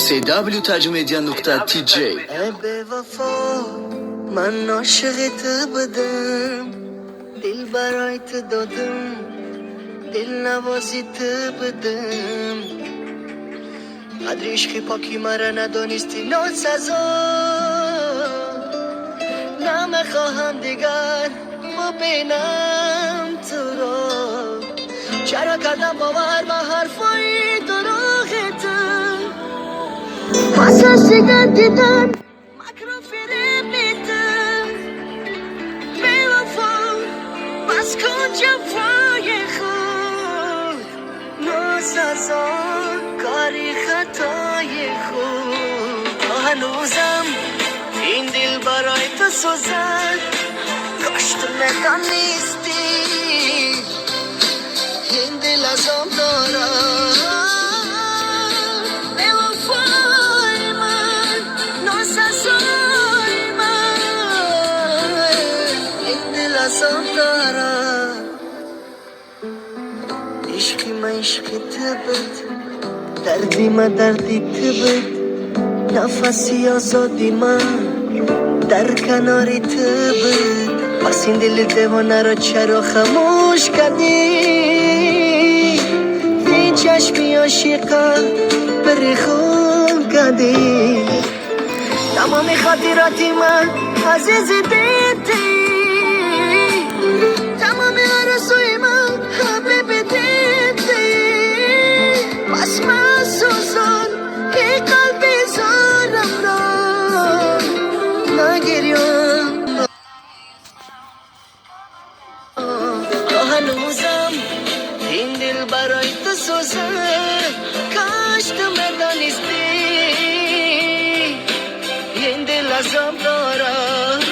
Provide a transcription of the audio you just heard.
cwtajmedia.tj. Эй бевафо, ман ошиқи ту будам, дил барои ту додам, дилнавози ту будам. Қадри ишқи поки маро надонисти, носазо. Намехоҳам дигар бубинам туро. Чаро кардам бовар ба ҳарфои дурӯғи ту? Пас аз дигар дидан макру фиреби ту. Бевафо, бас кун ҷафои худ, носазо кори хатои худ. То ҳанӯзам ин дил барои ту сӯзад, кош ту медонисти, ин дил азоб дорад. Бевафои ман, носазои ман, ин дил азоб дорад. Ишқи ман ишқи ту буд, дарди ман дарди ту буд, нафаси озоди ман дар канори ту буд. Пас ин дили девонаро чаро хамӯш кардӣ? Ин чашми ошиқа пури хун кардӣ. Тамоми хотироти ман, азизи дидӣ, тамоми орзуи ман, ҳабиби дидӣ. Пас масӯзон ки қалби зорамро, нагирён. То ҳанӯзам ин дил барои ту сӯзад, кош ту медонисти, ин дил азоб дорад.